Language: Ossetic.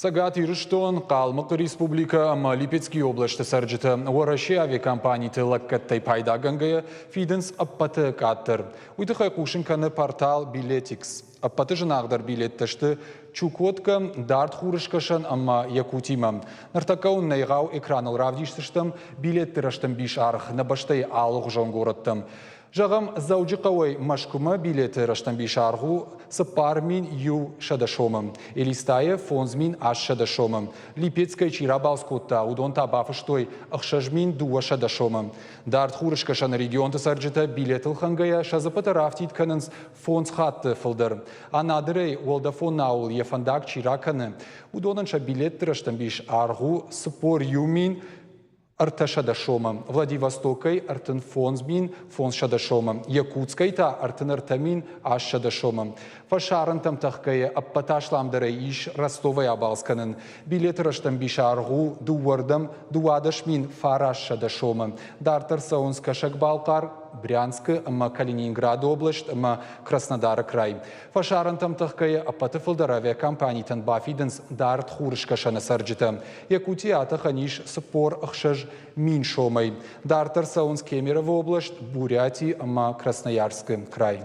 Цӕгат Ирыстон, Хъалмыхъы республикӕ ӕмӕ Липецкий областы цӕрджытӕ Уӕрӕсейы авиакомпаниты лӕггӕдтӕй пайдагӕнгӕйӕ фидынц ӕппӕты къаддӕр. Уый тыххӕй хъусын кӕны портал Билетикс. Ӕппӕты зынаргъдӕр билеттӕ сты Чукоткӕ, Дард Хурыскӕсӕн ӕмӕ Якутимӕ. Ныртӕккӕ уын нӕ егъау экраныл равдисдзыстӕм билетты рӕстӕмбис аргъ нӕ бӕстӕйы алыгъуызон горӕттӕм. Зӕгъӕм, Дзӕуджыхъӕуӕй Мӕскуымӕ билеты рӕстӕмбис аргъ у 4100 сомы, Элистайы 5800 сомы. Липецкӕй чи рабалц кодта, уыдон та бафыстой 6200 сомы. Дард Хурыскӕсӕны регионты цӕрджытӕ билетыл хӕнгӕйӕ сӕ дзыппытӕ рафтид кӕнынц фондз хатты фылдӕр. Анадырӕй уӕлдӕфон науыл йӕ фӕндаг чи ракӕны, уыдонӕн сӕ билетты рӕстӕмбис аргъ у 41 300 сомы, Владивостокӕй 35 500 сомы, Якутскӕй та 33 800 сомы. Фӕсарӕнтӕм тӕхгӕйӕ ӕппӕт асламдӕрӕй ис Ростовӕй абалц кӕнын. Билеты рӕстӕмбис аргъ у дыууӕрдӕм 12 900 сомы. Дарддӕр цӕуынц Кӕсӕг-Балхъар, Брянскы ӕмӕ Калининграды облӕст ӕмӕ Краснодары край. Фӕсарӕнтӕм тӕхгӕйӕ ӕппӕты фылдӕр авиакомпанитӕн бафидынц дард хурыскӕсӕны цӕрджытӕ. Якутийы атӕхӕн ис 46 000 сомӕй. Дарддӕр цӕуынц Кемерово област, Буряти ӕмӕ Красноярскы край.